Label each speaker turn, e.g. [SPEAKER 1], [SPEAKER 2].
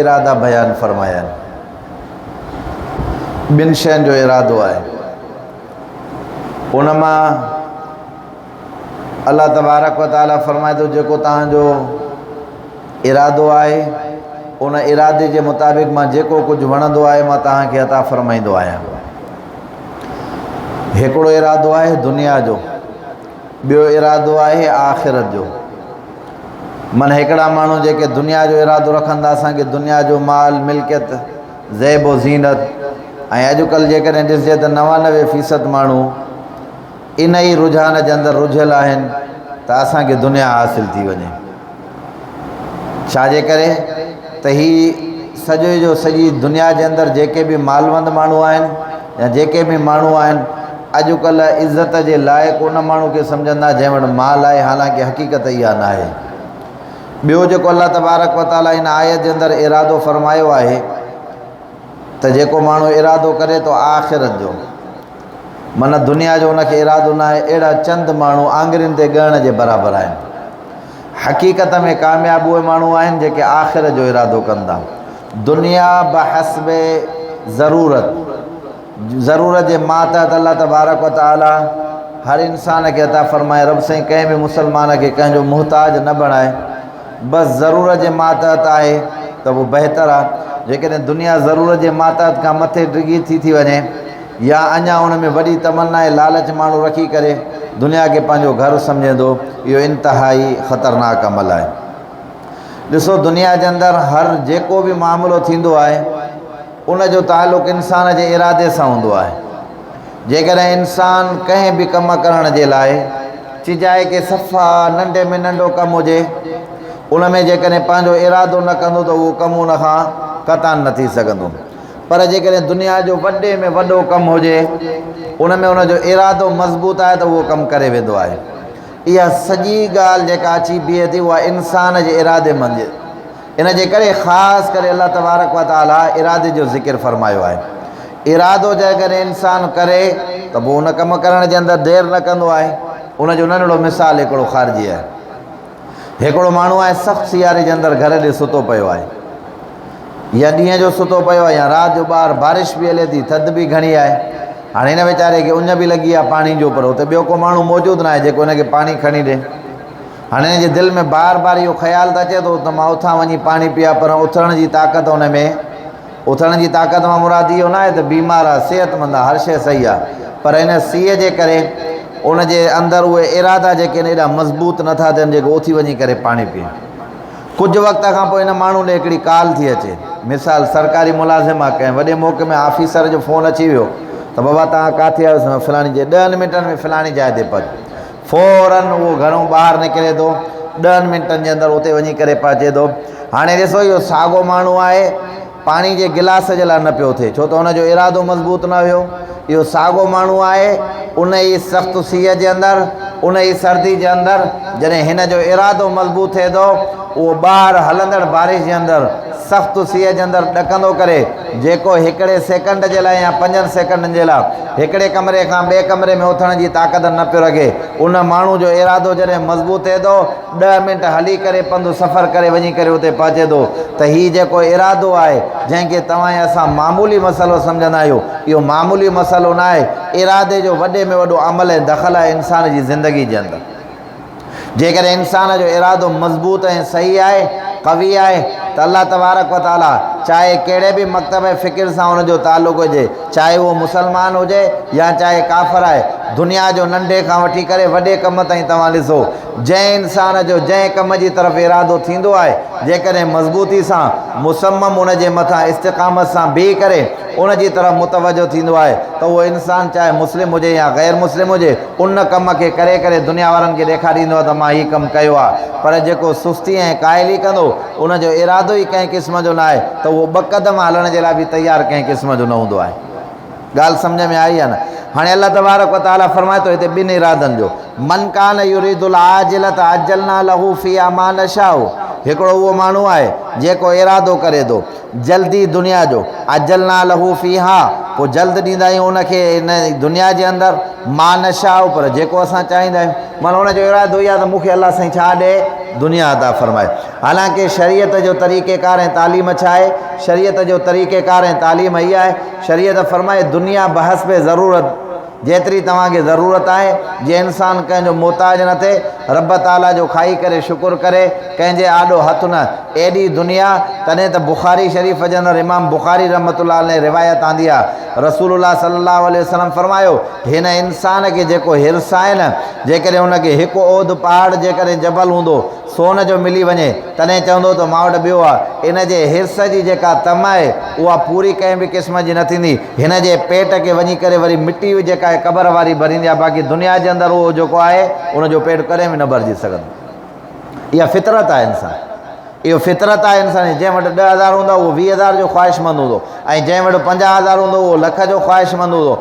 [SPEAKER 1] ارادا بيان فرمايا آهن. ٻن شين جو ارادو آهي. ان مان الله تبارڪ و تعالي فرمائي ٿو جيڪو توهان جو ارادو آهي ان ارادي جي مطابق مان جيڪو ڪجهه وڻندو آهي مان توهان کي عطا فرمائيندو آهيان. هڪڙو ارادو آهي دنيا جو، ٻيو ارادو آهي آخرت جو. من هڪڙا ماڻهو جيڪي دنيا جو ارادو رکن ٿا اسان کي دنيا جو مال ملڪيت زيب و زينت ۽ اڄڪلهه جيڪڏهن ڏسجي ته 99% ماڻهو ان ئي رجحان جي اندر رجهيل آهن ته اسان کي دنيا حاصل ٿي وڃي. ڇا جي ڪري ته هي سڄو جو سڄي دنيا جي اندر جيڪي به مالوند ماڻهو آهن يا جيڪي به ماڻهو آهن اڄڪلهه عزت جي لائق ان ماڻهو کي سمجهندا جنهن وٽ مال آهي حالانڪه حقيقت اها نه آهي. ٻيو جيڪو الله تبارڪ وتعاليٰ هن آيت جي اندر ارادو فرمايو آهي ته جيڪو ماڻهو ارادو ڪري ٿو آخرت جو معنيٰ دنيا جو ان کي ارادو نه آهي، اهڙا چند ماڻهو آڱرين تي ڳڻڻ جي برابر آهن. حقيقت ۾ ڪامياب اهي ماڻهو آهن جيڪي آخرت جو ارادو ڪن ٿا. دنيا بحسب ضرورت، ضرورت جي ماتحت الله تبارڪ و تعاليٰ هر انسان کي عطا فرمائي. رب سائين ڪنهن به مسلمان کي ڪنهن جو محتاج نه بڻائي. بس ضرورت جي ماتحت آهي ته اهو بهتر آهي. جيڪڏهن دنيا ضرورت جي ماتحت کان مٿي ڊگهي ٿي ٿي وڃي يا اڃا ان ۾ وڏي تمنا ۽ لالچ ماڻهو رکي ڪري دنيا کي پنهنجو گهر سمجهي ٿو، اهو انتهائي خطرناڪ عمل آهي. ڏسو دنيا جي اندر هر جيڪو به معاملو ٿيندو آهي ان جو تعلق انسان جي ارادي سان هوندو آهي. جيڪڏهن انسان ڪنهن به ڪم ڪرڻ جي لاء چجائي ڪي صفا ننڍي ۾ ننڍو ڪم هجي ان ۾ جيڪڏهن پنهنجو ارادو نه ڪندو ته اهو ڪم ان کان قطعاً نه ٿي سگهندو. پر جيڪڏهن دنيا جو وڏي ۾ وڏو ڪم هجي ان ۾ ان جو ارادو مضبوط آهي ته اهو ڪم ڪري ويندو آهي. اها سڄي ڳالهه جيڪا اچي بيهي ٿي اها انسان جي ارادي منجهه. ان جي ڪري خاص ڪري الله تبارڪ و تعاليٰ ارادي جو ذڪر فرمايو آهي. ارادو جيڪڏهن انسان ڪري ته پوء ان ڪم ڪرڻ جي اندر دير نه ڪندو آهي. ان جو ننڍڙو مثال هڪڙو خارجي آهي. هڪڙو ماڻهو آهي سخت سياري جي اندر گهر ڏي ستو پيو آهي يا ڏينهن جو ستو پيو آهي يا رات جو ٻاهر بارش به هلي ٿي ٿڌ به گهڻي آهي هاڻي هن ويچاري کي اڃ به لڳي آهي پاڻي جو پر اتي ٻيو ڪو ماڻهو موجود نه آهي جيڪو هن کي پاڻي کڻي ڏي. هاڻي هن جي دل ۾ بار بار اهو خيال ته اچي ٿو ته مان اٿان وڃي پاڻي پيان پر اٿڻ جي طاقت ان ۾ اٿڻ جي طاقت مان مراد اهو نه آهي ته بيمار آهي صحتمند آهي هر شيء صحيح آهي پر هن سيء جي ڪري ان جي اندر اهي ارادا جيڪي آهن ايڏا مضبوط نٿا ٿين جيڪو اٿي وڃي ڪري پاڻي پيئي. ڪجهه وقت کان پوء هن ماڻهو ڏي هڪڙي ڪال ٿي اچي. مثال سرڪاري ملازم آهي ڪنهن وڏي موقعي ۾ آفيسر جو فون اچي ويو ته بابا توهان ڪاٿي آهيو فلاڻي جاء ڏهن منٽن ۾ فلاڻي جاء تي پهچ. فوراً اهو گهرئون ٻاهر نڪري ٿو، ڏهن منٽن جي اندر اتي وڃي ڪري پهچي ٿو. هاڻي ڏسو اهو ساڳو ماڻهو آهي، پاڻي جي گلاس جي لاء نه پيو اٿي، ڇو ته هن جو ارادو مضبوط نه هيو. اهو ساڳو ماڻهو آهي، ان ئي سخت سيء جي اندر، ان ئي سردي جي اندر، جڏهن هن جو ارادو مضبوط ٿئي ٿو، اهو ٻاهر هلندڙ بارش جي اندر، سخت سيء جي اندر ڏڪندو ڪري، جيڪو هڪڙي سيڪنڊ جي لاء يا پنجن سيڪنڊن جي لاء هڪڙي ڪمري کان ٻئي ڪمري ۾ اٿڻ جي طاقت نه پيو رکي، ان ماڻهو جو ارادو جڏهن مضبوط ٿئي ٿو، ڏهه منٽ هلي ڪري پنڌ سفر ڪري وڃي ڪري اتي پهچي ٿو ته هي جيڪو ارادو آهي، جنهن کي توهان ۽ اسان معمولي مسئلو سمجهندا آهيون، اهو معمولي مسئلو نه آهي، ارادي جو وڏي ۾ وڏو عمل ۽ دخل آهي انسان جي زندگي جي اندر. جيڪڏهن انسان جو ارادو مضبوط ۽ صحيح آهي، قوي آهي، ته الله تبارڪ و تعاليٰ چاهي ڪهڙي به مڪتبه فڪر سان ان جو تعلق هجي، چاهي اهو مسلمان هجي يا چاهي ڪافر آهي، دنيا جو ننڍي کان وٺي ڪري وڏي ڪم تائين توهان ڏسو، جنهن انسان جو جنهن ڪم جي طرف ارادو ٿيندو آهي، جيڪڏهن مضبوطي سان مصمم ان جي مٿان استقامت سان بيهي ڪري ان جي طرف متوجه ٿيندو آهي ته اهو انسان چاهي مسلم هجي يا غير مسلم هجي، ان ڪم کي ڪري ڪري دنيا وارن کي ڏيکاريندو آهي ته مان هي ڪم ڪيو آهي پر جيڪو سستي ۽ ڪاهلي ڪندو ان جو ارادو ئي ڪنهن قسم جو نه آهي ته اهو ٻه قدم هلڻ جي لاء به تيار ڪنهن قسم جو نه هوندو آهي. ڳالهه سمجهه ۾ آئي يا نه؟ هاڻي الله تبارڪ وتعاليٰ فرمائي ٿو هتي ٻن ارادن جو من ڪان يريد العاجلة عجلنا له فيها ما نشاء هڪڙو اهو ماڻهو آهي جيڪو ارادو ڪري ٿو جلدي دنيا جو، عجلنا له فيها، پوء جلد ڏيندا آهيون ان کي ان دنيا جي اندر، ما نشاء، پر جيڪو اسان چاهيندا آهيون. معنيٰ ان جو ارادو اهو آهي ته مون کي الله سائين ڇا ڏئي؟ دنيا عطا فرمائي. حالانڪه شريعت جو طريقيڪار ۽ تعليم ڇا آهي؟ شريعت جو طريقيڪار ۽ تعليم هيء آهي، شريعت فرمائي دنيا بحسب ضرورت، جيتري توهان کي ضرورت آهي، جيئن انسان ڪنهن جو محتاج نه ٿئي، رب تعاليٰ جو کائي ڪري شڪر ڪري، ڪنهن جي آڏو هٿ نه، ايڏي دنيا، تڏهن ته بخاري شريف جي اندر امام بخاري رحمة الله عليه روايت آندي آهي، رسول الله صلي الله عليه وسلم فرمايو، هن انسان کي جيڪو حرص آهي نه، جيڪڏهن ان کي هڪ احد پهاڙ جيڪڏهن جبل هوندو، سون جو ملي وڃي، تڏهن چوندو ته مان وٽ ٻيو آهي. ان جي حرص جي جيڪا طمع آهي، اها پوري ڪنهن به قسم جي نه ٿيندي. هن جي پيٽ کي وڃي ڪري وري مٽي جيڪا آهي قبر واري ڀريندي آهي، باقي دنيا جي اندر اهو جيڪو آهي، ان جو پيٽ ڪڏهن به نه ڀرجي سگهندو. اها فطرت آهي انسان. اهو فطرت آهي انسان جي. جنهن وٽ 10,000 هوندا، اهو 20,000 جو خواهشمند هوندو ۽ جنهن وٽ 50,000 هوندو، اهو لک جو خواهشمند هوندو.